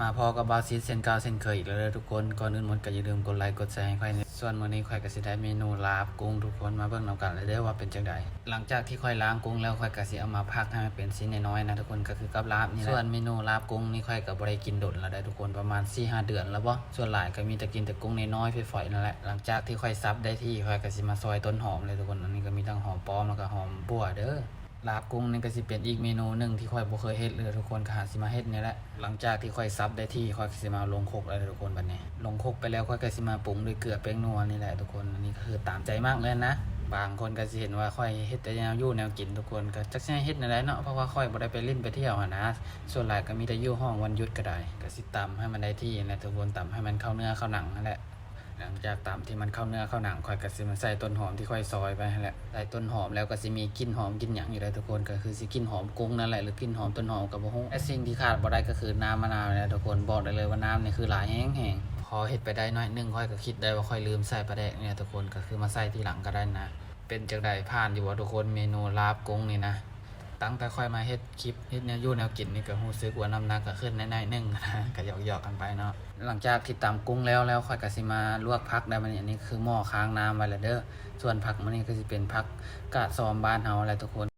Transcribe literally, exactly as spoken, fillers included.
มาพ้อกับบ่าวซีดเช่นเก่าเช่นเคยอีกแล้วเด้อทุกคน ก่อนอื่นหมดก็อย่าลืมกดไลค์กดแชร์ให้ข้อยแหน่ ส่วนมื้อนี้ข้อยก็สิได้เมนูลาบกุ้ง ทุกคนมาเบิ่งนำกันเลยเด้อว่าเป็นจั่งใด หลังจากที่ข้อยล้างกุ้งแล้วข้อยก็สิเอามาผักให้มันเป็นชิ้นน้อยๆนะทุกคน ก็คือกับลาบนี่แหละ ส่วนเมนูลาบกุ้งนี่ข้อยก็บ่ได้กินดนแล้วเด้อทุกคน ประมาณสี่ห้าเดือนแล้วบ่ ส่วนหลายก็มีแต่กินแต่กุ้งน้อยๆฝอยๆนั่นแหละ หลังจากที่ข้อยสับได้ที่ข้อยก็สิมาซอยต้นหอมเลยทุกคน อันนี้ก็มีทั้งหอมป้อมแล้วก็หอมบั่วเด้อ ลาบกุ้งนี่ก็สิเป็นอีกเมนูหนึ่งที่ข้อยบ่เคยเฮ็ดเลยทุกคน ก็หาสิมาเฮ็ดนี่แหละ หลังจากที่ข้อยสับได้ที่ข้อยก็สิมาลงครกแล้วทุกคน บัดนี้ลงครกไปแล้วข้อยก็สิมาปรุงด้วยเกลือแป้งนัวนี่แหละทุกคน อันนี้ก็คือตามใจมากเลยนะ บางคนก็สิเห็นว่าข้อยเฮ็ดแต่แนวอยู่แนวกินทุกคน ก็จักสิให้เฮ็ดแนวใดเนาะ เพราะว่าข้อยบ่ได้ไปเล่นไปเที่ยวหั้นนะ ส่วนหลายก็มีแต่อยู่ห้องวันหยุดก็ได้ ก็สิตำให้มันได้ที่นะทุกคน ตำให้มันเข้าเนื้อเข้าหนังนั่นแหละ หลังจากตำที่มันเข้าเนื้อเข้าหนังข้อยก็สิมาใส่ต้นหอมที่ข้อยซอยไปหั้นแหละ ใส่ต้นหอมแล้วก็สิมีกลิ่นหอมกลิ่นหยังอยู่แล้วทุกคน ก็คือสิกลิ่นหอมกุ้งนั่นแหละ หรือกลิ่นหอมต้นหอมก็บ่ฮู้ และสิ่งที่ขาดบ่ได้ก็คือน้ำมะนาวนี่แหละทุกคน บอกได้เลยว่าน้ำนี่คือหลายแฮงๆ พอเฮ็ดไปได้หน่อยหนึ่งข้อยก็คิดได้ว่าข้อยลืมใส่ปลาแดกนี่แหละทุกคน ก็คือมาใส่ทีหลังก็ได้นะ เป็นจั่งใด ผ่านอยู่บ่ทุกคน เมนูลาบกุ้งนี่นะ ตั้งแต่ข้อยมาเฮ็ดคลิปเฮ็ดแนวอยู่แนวกินนี่ก็รู้สึกว่าน้ำหนักก็ขึ้นได้หน่อยหนึ่งนะ ก็หยอกๆกันไปเนาะ หลังจากที่ตำกุ้งแล้วแล้วข้อยก็สิมาลวกผักได้บัดนี้ อันนี้คือหม้อค้างน้ำไว้แล้วเด้อ ส่วนผักมื้อนี้ก็สิเป็นผักกาดซอมบ้านเฮาแหละทุกคน